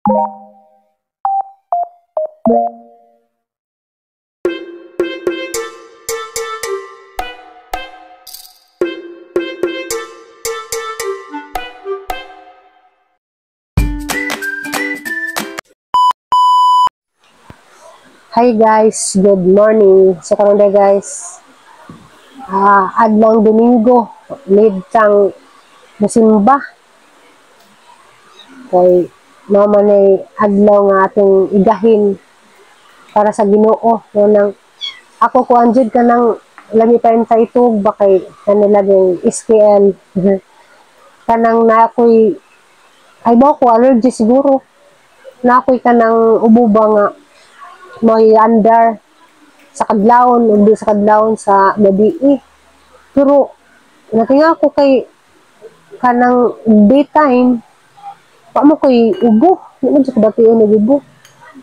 Hi guys, good morning. So karon na guys, adlong Domingo, need kang musimba. Kay mao man ay adlaw nga atong igahin para sa Ginoo. No, nang ako kuan jud kanang lami pa sa itog ba kay kanila laging SKL. Kanang na ako'y ay ba ko allergy siguro. Na ako'y kanang ubo ba nga may under sa kadlawon ug sa kadlawon sa gabi. Pero natinga ko kay kanang daytime pa mo koy ubo, di man jud ko bation og ubo.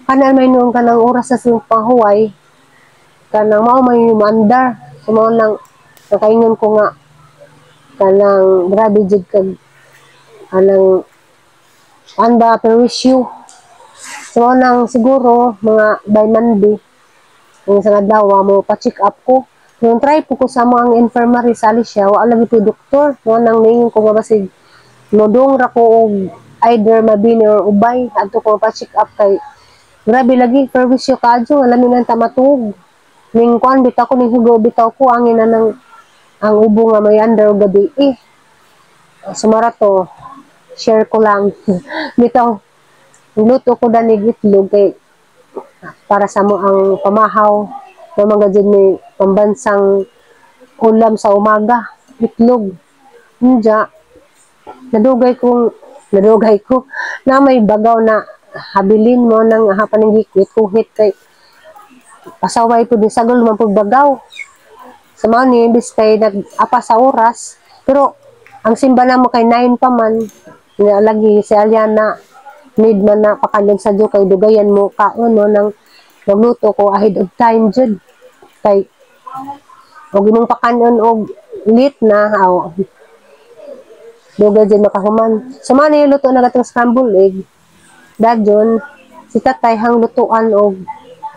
Kana may noon kanang oras sa siyang panghuway, kanang mao may mandar. So mao nang nakaingon ko nga kanang grabe jud kag kanang anda perwisyo. So nang siguro mga by Monday kung sa adlaw mo pa-check up ko. Nung try po ko sa mo ang infirmary sa Alicia, wa lagi po doktor. Mo nang niingon ko nga basig modong ra ko og either Mabini or Ubay adto ko pa-check up kay grabe lagi perwisyo kaadyo wala mi nang tamatug. Ning kuan bitaw ko ning hugo bitaw ko ang ina nang ang ubo nga may under gabi eh. Sumara to, share ko lang. Bitaw luto ko danig itlog kay para sa mo ang pamahaw na mga dyan may pambansang ulam sa umaga, itlog. Nja, nadugay ko na may bagaw na habilin mo nang hapan ng gikwit kuhit kay pasaway po din sagol man po bagaw. Sa mga ni imbis kay nag-apa sa oras, pero ang simba na mo kay 9 pa man, lagi si Aliana need man na pakandag sa Diyo kay dugayan mo kaon no nang magluto ko ahead of time jud kay og imong pakanon og late na aw dugay jud makahuman. So man ni luto na gatong scrambled egg dadyon si tatay hang lutuan og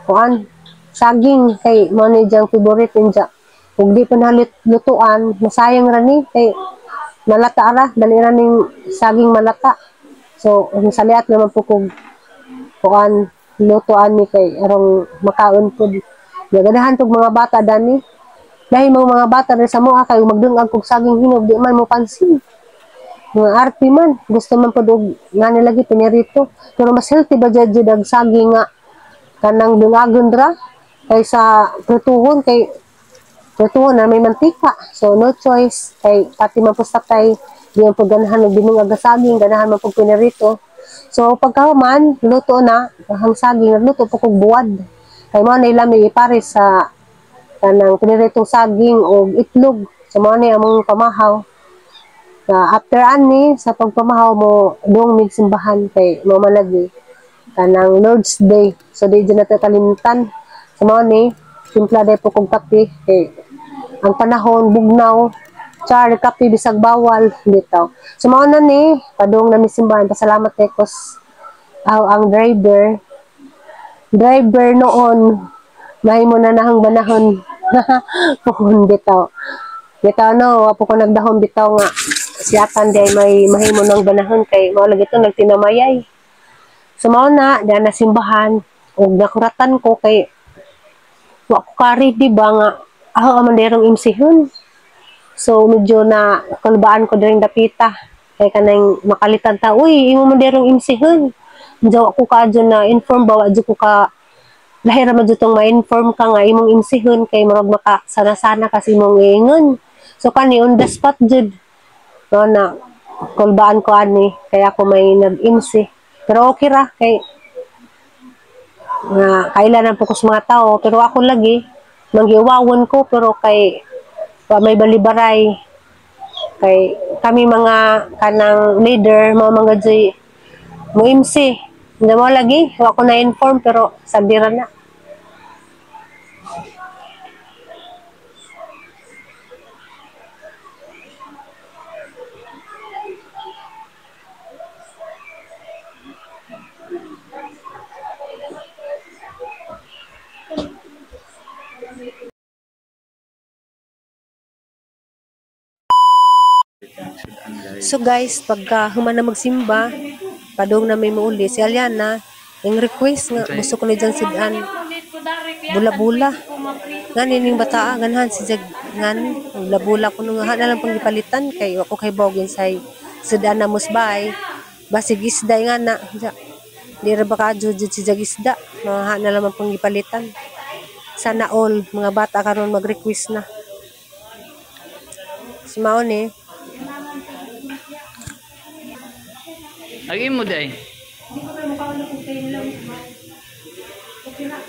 kuan saging kay mo ni diyang favorite niya. Ug di pa nalit lutuan masayang ra ni kay malata ra dali ra ning saging malata. So, ang saliat naman po kung kuan lutuan ni kay arong makaon po. Naganahan tog mga bata dani. Dahil mga bata rin sa mua kay magdungag kog saging hinog di man mo pansin. Mga arte man gusto man pod og ngani lagi pinirito. Pero mas healthy ba jud ang saging nga kanang dungagon ra kaysa prituhon kay prituhon na may mantika. So no choice kay pati man po sa tay di man po ganahan og binungag nga saging, ganahan man po pinirito. So pagkahuman, luto na ang saging, nagluto po kog buwad. Kay mao na lami ipares sa kanang piniritong saging og itlog. So mao ni among pamahaw. After ani sa pagpamahaw mo dong mig simbahan kay mao man lagi kanang Lord's Day. So di jud nato kalimtan. So mao ni timpla day po kog kape kay ang panahon bugnaw. Char, kape, bisag bawal, bitaw. So, mao na ni, padung na mi simbahan, pasalamat kay kos, ang driver noon, mahimo na nahang banahon, puhon, bitaw. Bitaw, no, wapo ko nagdahon, bitaw nga, siyatan di may mahimo ng banahon, kay mao lagi ito, nagtinamayay. So, mao na, diyan na simbahan, ug nakuratan ko, kay, wa ko kari, di ba nga, aho, amanderong imsihon. So, medyo na kulbaan ko din dapita. Kaya kanang makalitan ta, uy, imo man derong imsihon. Medyo ako ka dyan na inform ba, wadyo ko ka, lahira man dyan tong ma-inform ka nga imong imsihon, kay murag maka sana-sana kasi imong iingon. So, kani, on the spot dyan. No, na, kulbaan ko ani, kaya ako may nag-imsi. Pero okay ra, kay, nga, kailan po ko sa mga tao, pero ako lagi, manggiwawon ko, pero kay, may balibaray kay kami mga kanang leader mga joy mo MC hindi mo lagi wa ko na inform pero sabira na. So guys, pagka human na magsimba, padung na may mauli si Aliana, yung request nga gusto ko ni dyan sidan bula-bula. Nga nining bataa ganhan si jag ngan bula-bula kuno nga na lang pang gipalitan kay wa ko kay bogin say sidan na musbay. Basig isda nga na di ra ba ka jud si jag isda, mga na lang pang gipalitan. Sana all mga bata karon mag-request na. Si mao ni. Agi mo day. Di ko kayo mukha na kung kayo lang. Okay na.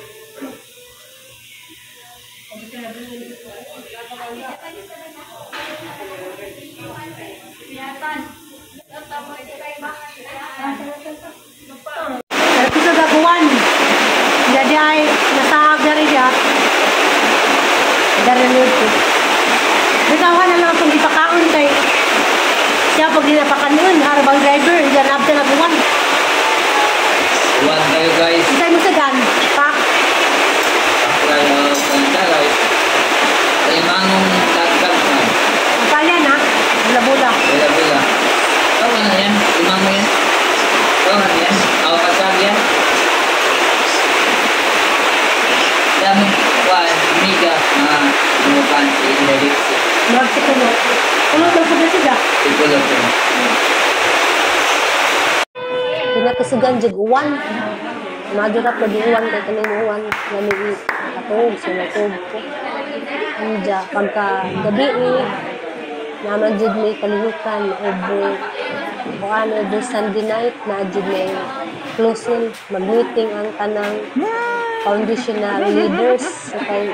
Pero sa gakuan. Jadi ay nasa dari siya. Dari nito. Bitaw na lang itong ipakaon kay siya pag di napakanon, harabang driver, diyan abta na buwan. Buwan tayo guys. Hintay mo sa gan. Pak. Pak guys. Limangong tagtag man. Ang palya na. Bula-bula. Bula-bula. Tawa na yan. Limango yan. Tawa na yan. Aw kasag yan. Dami. Kuan. Miga. Mga lumukan si Indelix. Magsikulo. Kulot lang po na siya. Sikulot po. Pinakasugan jig uwan. Madurap lagi uwan kay kaning uwan lami katuog so natuog ko. Anja pagka gabi ni naman jud may kalihukan every kuan every Sunday night na jud may closing mag-meeting ang tanang foundational leaders so kay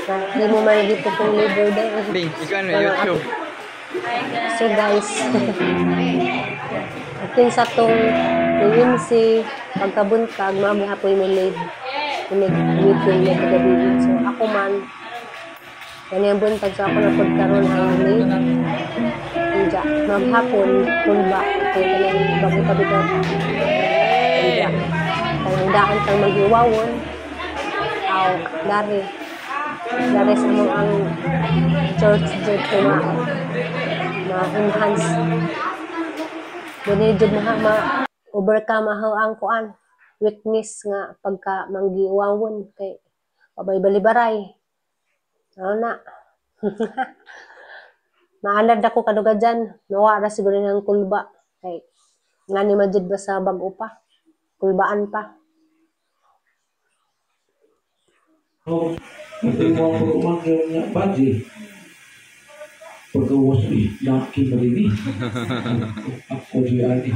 na di mo man dito kung leader day. Ikaw na YouTube. So guys, atin sa tong PMC, pagkabuntag, mami hapoy may lead. Meeting na kagabi. So ako man, ganyan buntag, so ako na pagkaroon ay lead. Inja, maghapon, kulba, kaya kanang bago-tabigat. Inja, kanang daan kang mag-iwawon, aw, dari. Dari sa mga ang church jud ko ma-enhance. Dili jud ma overcome aho ang kuan weakness nga pagka manggiwawon kay pabay balibaray. Ano na. Maanad ako kaduga dyan. Nawa ra siguro ng kulba kay ngani man jud ba sa bag-o pa. Kulbaan pa. Oh, ito mo ang pag-umangyaw niya, Baji. Pagkawas ni, laki na rin eh. Ako diyan eh.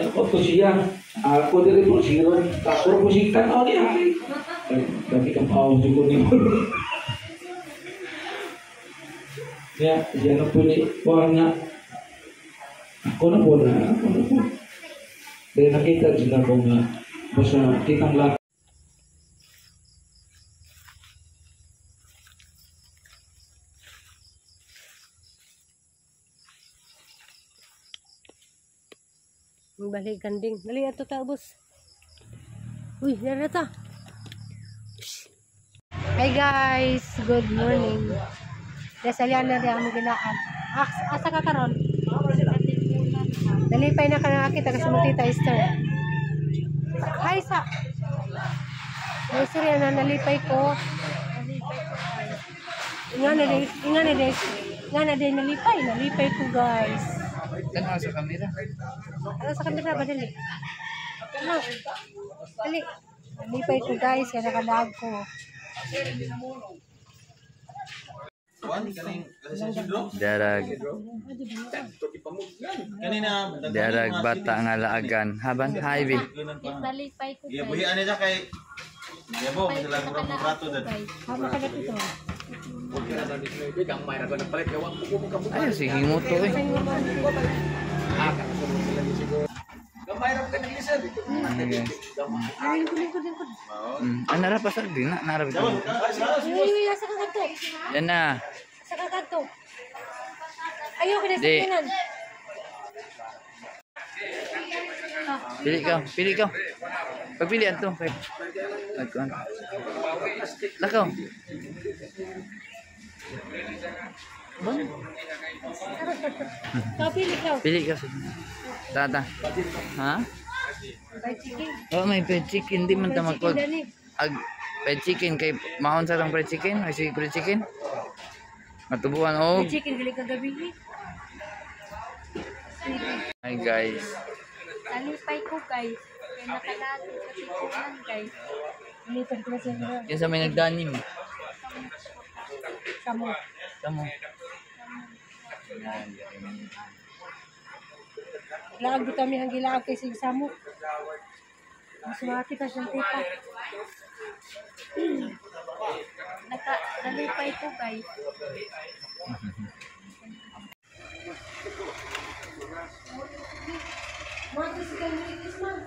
Ako to siya. Ako diri po, siron. Ako po sikan. Ako niya. Dami kang pao siguro ni mo. Siya, siya na po ni, kuha nga. Ako na po na, ako na po. Dahil nakita din ako nga, basta kitang lahat. Balik kanding. Dali ato ta ubos. Uy, nara ta. Hi guys, good morning. Desalian na di ang ginaan. Asa ka karon? Nalipay na ka na kita kasi mo Tita Esther. Hi sa. Ay sorry na nalipay ko. Nga na day, nga na day. Nga na day nalipay, nalipay ko guys. Tanaw sa kamera. Ano sa kamera ba dali? Ano? Dali. Nalipay ko guys, kaya nakalaag ko. Darag. Darag bata nga laagan. Haban, hi bi. Nalipay ko Iya, buhian niya kay Yabo, sila kurang kontrato dad. Hama ka na ito. Ay, sige mo to eh. Ay, lingkod, lingkod, lingkod. Ah, nara pa sa din na, nara bitaw. Uy, uy, asa ka kadto? Yan na. Asa ka kadto? Ayaw ka na sa Di. kanan. Pili ka, pili ka. Pagpili to kay Nagkuan. Lakaw. Kapili ka. Pili ka. Tata. Ha? Fried chicken. Oh, may fried chicken di man ta Fried chicken magkod. dani. Ag fried chicken kay mahon sa tang fried chicken, ay sige fried chicken. Matubuan og. Fried chicken gali kagabi. Hi guys. Nalipay ko guys. Kaya nakalagi sa tikunan guys. Lipat ko na siya. Yan sa may nagdanim. Kamo. Tamo. Laag di kami ang gilaag kay sig samo. Mas mati pa siyang tita. Nalipay ko guys. Mati si Kay man.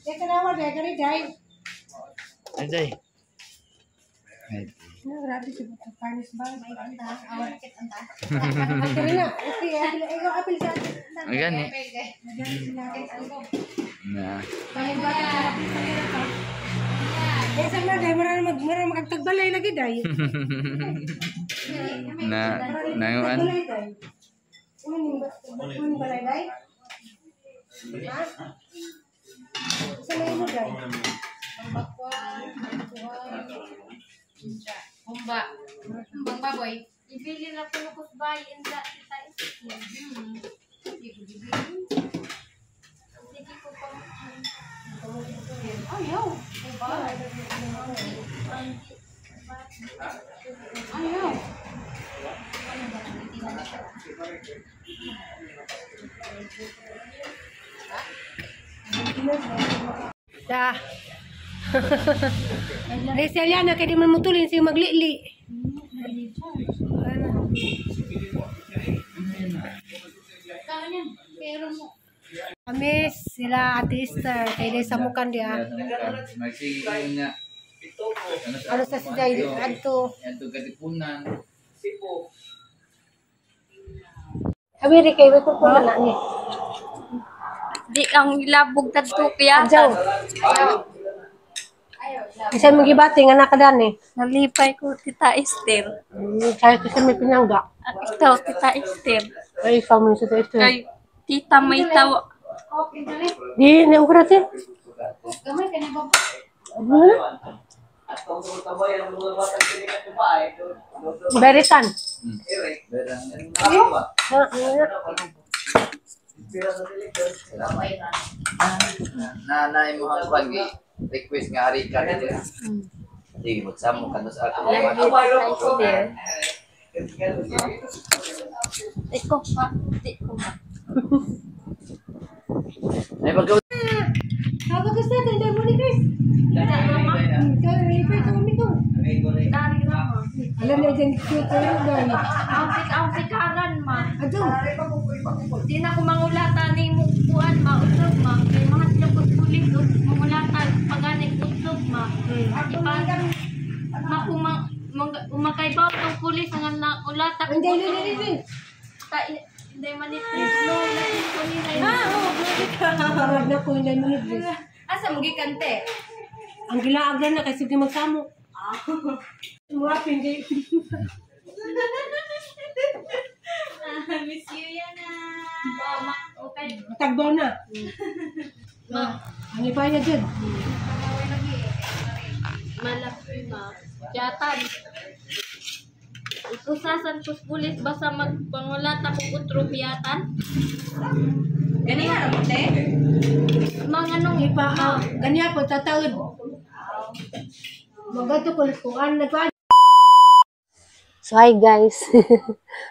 Teka na wa dai kari dai. Ay day. Ay. No, grabe si Buta Panis ba? Kari na. Okay, apil ikaw apil sa. Ang gani. Na. Kaysa na dai mura mag mura magtagbalay lagi dai. Na nanguan. Tagbalay dai. Uning balay dai. Ha? Sa may mo dai. Humba. Humbang baboy. Ibili na ko nukos bayin sa tita Iski. Hindi ko bibili. Sige ko pa. Ayaw. Diba? Ayaw. Da. Ay si Aliana kay di man mutulin siya maglili. Kami sila Ate Esther kay dai sa mukan dia. Magsige na. Ano sa si Jai adto. Adto Katipunan. Awiri kay way ko na ni. Di ang ilabog tadto kaya. Adjaw. Bisan mo gibati nga nakadani. Nalipay ko Tita Esther. Kahit kasi may pinangga. At ikaw Tita Esther. Ay, ikaw mo sa Esther. Kay Tita may tawa. Di, na ukra te. Ano na? Beritan. Ha, ano na? Na na imong kwan gi request nga ari ka dito. Sige, magsamo ka sa ako. Tita Esther. Ikaw pa. Di ko ba. Ay pagka Ako gusto natin, dahil mo ni Chris. Ikaw, refer ka kami ko. Dari rama. Alam niya dyan, cute kayo dahil. Ang sikaran ma. Adyo. Di na ko mangulata ni mo kuan ma usog ma. Kay mahadlok ko pulis ug mangulata paganik usog ma. Ipa ma umang umakaybaw tong pulis nga na ulata ko. Hindi, hindi, hindi, hindi. Ta hindi man ni no lagi ko ni Ah, oo, grabe ka. Parang na ko, hindi mo ni Chris. Asa mo gikante? Ang gilaag na kasi di magsamo. Mga hindi. Miss you yana. Ma, okay. Tagbaw na. Ma, Ano pa niya dyan? malaki ma. Yatan. Ikusasan kus pulis basta magpangulata ko utro piyatan. Ganihan mo te? Mga nung Ipa, ah, ganyan po, tataod. Magato ko kuan nagkuan. So hi guys.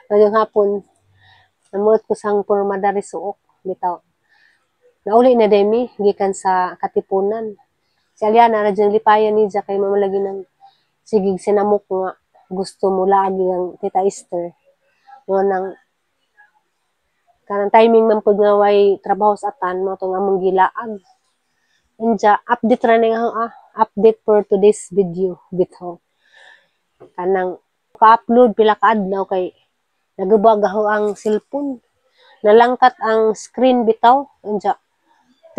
Ngayong hapon. Namuot ko sang purmadari suok bitaw. Nauli na demi gikan sa Katipunan. Si Aliana ra dyan lipayan ni kay mamalagi ng sigig sinamok nga gusto mo lagi ang Tita Esther. Nga nang kanang timing man pud nga way trabaho sa atan mo tong among gilaag. Unja update ra ning update for today's video bitaw. Kanang ka-upload pila ka adlaw kay nagubag ako ang cellphone. Nalangkat ang screen bitaw. Unja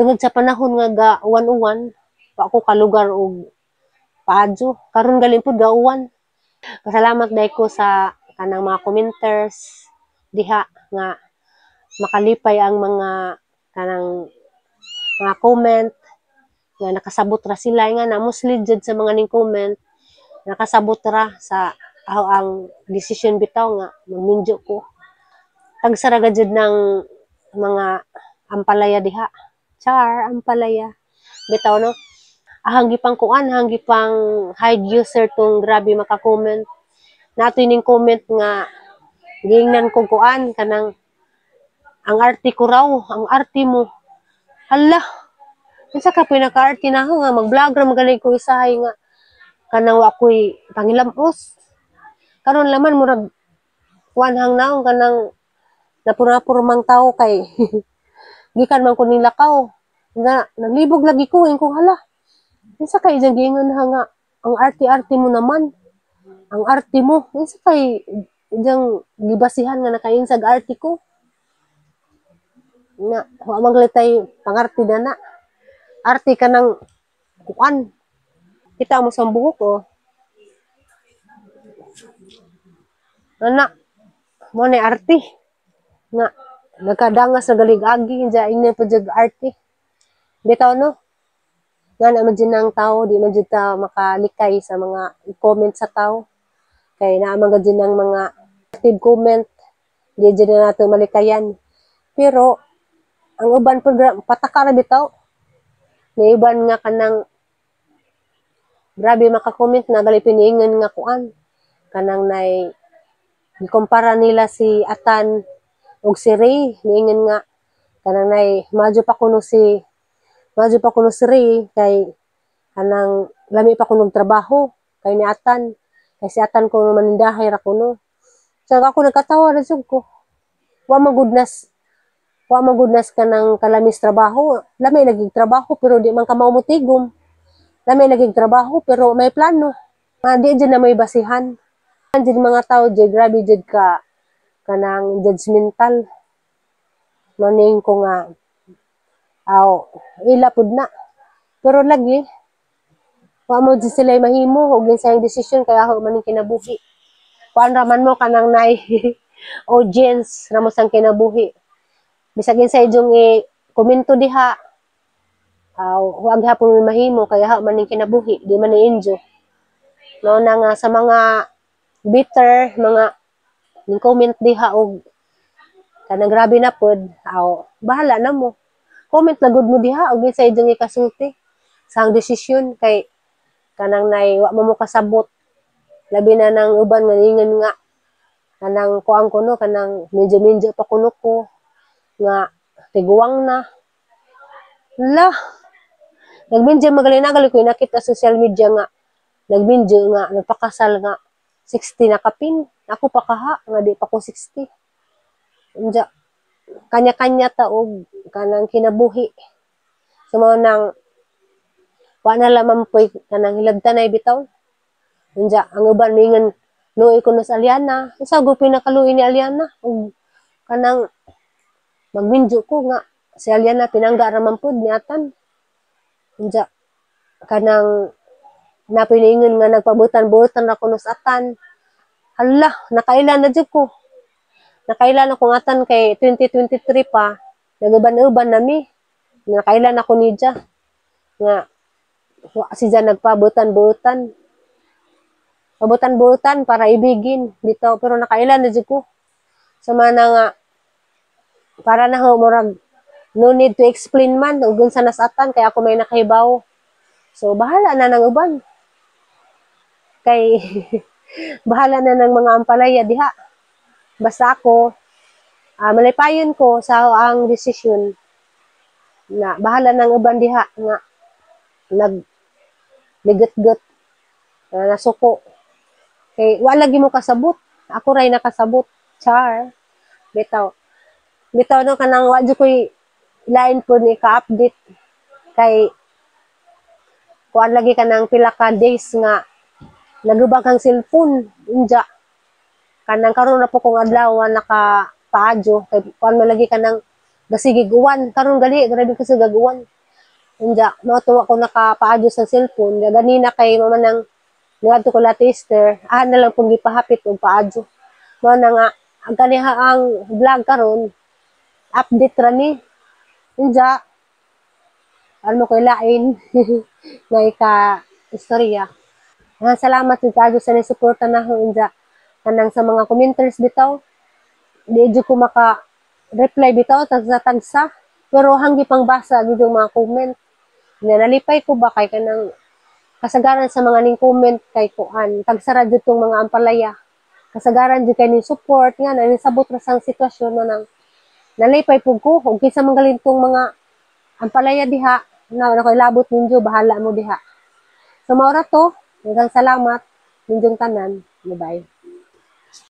Tungod sa panahon nga ga uwan-uwan, wa ko kalugar og paadyo. Karon galing pud ga uwan. Pasalamat dai ko sa kanang mga commenters diha nga makalipay ang mga kanang mga comment nga nakasabot ra sila nga na mostly jud sa mga ning comment nakasabot ra sa ako ang decision bitaw nga magminjo ko. Tagsara ga jud ng mga ampalaya diha. Char, ampalaya. Bitaw no. Ahang gipang kuan, ahang gipang hide user tong grabe maka-comment. Natoy ning comment nga giingnan ko kuan kanang ang arte ko raw, ang arte mo. Hala. Unsa ka pinaka-arte na ako nga mag-vlog ra magaling ko isahay nga kanang wa ko'y pangilamos. Karon laman murag kuan hang naong kanang napur-napur mang tao kay gikan man ko ning lakaw. Nga naglibog lagi ko ing ko hala. Unsa kay diyang giingon ha nga ang arte-arte mo naman. Ang arte mo. Unsa kay diyang gibasihan nga nakainsag arte ko. Nga wa man gali pangarte na na. Arte ka ng kuan. Kita mo sa buhok oh. Ana, mo ni arte. Nga nagkadangas na galig-agi diya ingnan pa jud arte. Bitaw no. Nga na man jud ang tao, di man jud ta makalikay sa mga i-comment sa tao. Kay naa man jud ang mga active comment, di jud na nato malikayan. Pero ang uban pud pataka ra bitaw. Na uban nga kanang grabe maka-comment na gali piniingon nga kuan kanang nay gikumpara nila si Atan ug si Ray, niingon nga kanang nay madyo pa kuno si Ray kay kanang lami pa kuno trabaho kay ni Atan, kay si Atan kuno manindahay ra kuno. So ako nagkatawa ra jud ko. Wa man gud nas wa man gud nas kanang kalamis trabaho, lami lagi trabaho pero di man ka maumutigom. Lami lagi trabaho pero may plano. Nga di jud na may basihan. Jud mga tao jud grabe jud ka kanang judgmental. Maning ko nga aw ila pud na. Pero lagi wa mo jud sila mahimo og sa desisyon kay ako man ning kinabuhi. Kuan ra man mo kanang nay audience ra mo sang kinabuhi. Bisag unsay inyong i-komento diha, aw wa gihapon mo mahimo kay ha man ning kinabuhi, di man ni injo. No na nga sa mga bitter, mga ning comment diha og kanang grabe na pod, aw bahala na mo. Comment na gud mo diha og unsay inyong ikasulti sa ang desisyon kay kanang nay wa mo mo kasabot. Labi na nang uban nga ningon nga kanang kuang kuno kanang medyo-medyo pa kuno ko nga tiguang na. La, nagminjo magaling na ko nakita sa social media nga nagminjo nga nagpakasal nga 60 na kapin. Ako pa kaha nga di pa ko 60. Unja kanya-kanya ta og kanang kinabuhi. So mao nang wa na lamang poy kanang hilabtanay bitaw. Unja ang uban mingon luoy ko na sa Aliana. Unsa go pinakaluoy ni Aliana? Og kanang magminjo ko nga si Aliana pinangga ra man pud ni Atan. Unja kanang napiniingon nga nagpabutan-butan ra kuno sa Atan. Hala, nakailan na jud ko. Nakailan ako ng Atan kay 2023 pa. Naguban-uban nami. Nakailan ako niya. Nga wa siya nagpabutan-butan. Pabutan-butan para ibigin bitaw, pero nakailan na jud ko. Sa mana nga para na ho murag no need to explain man ug unsa nas Atan kay ako may nakahibaw. So bahala na ng uban. Kay bahala na ng mga ampalaya diha. Basta ako malipayon ko sa ang desisyon na bahala ng uban diha nga nag ligot-got na nasuko. Kay wala lagi mo kasabot. Ako ray nakasabot. Char. Bitaw. Bitaw no kanang wa jud koy lain po ni ka-update kay kuan lagi kanang pila ka days nga nagubag ang cellphone. Unja kanang karon na po kong adlaw naka paadyo kay kuan man lagi kanang Basig uwan karon gali, grabe kasi gaguwan. Unja, mao to ako nakapaadyo sa cellphone. Nga ganina kay mama nang niadto ko la tester, ah na lang pong gipahapit og paadyo. Mao na nga ang kaniha ang vlog karon, update ra ni. Unja, ano ko lain nga ika istorya. Ah, salamat jud kaayo sa ni-suporta nako, unja kanang sa mga commenters bitaw. Di jud ko maka reply bitaw tagsa tagsa, pero hanggi pang basa gid yung mga comment. Nga nalipay ko ba kay kanang kasagaran sa mga ning comment kay kuan, tagsara jud tong mga ampalaya. Kasagaran jud kay ning support nga na sabot ra sang sitwasyon no nang nalipay pug ko ug kinsa man galintong mga ampalaya diha na na koy labot ninyo, bahala mo diha. So mao ra to. Daghang salamat ninyong tanan. Bye bye.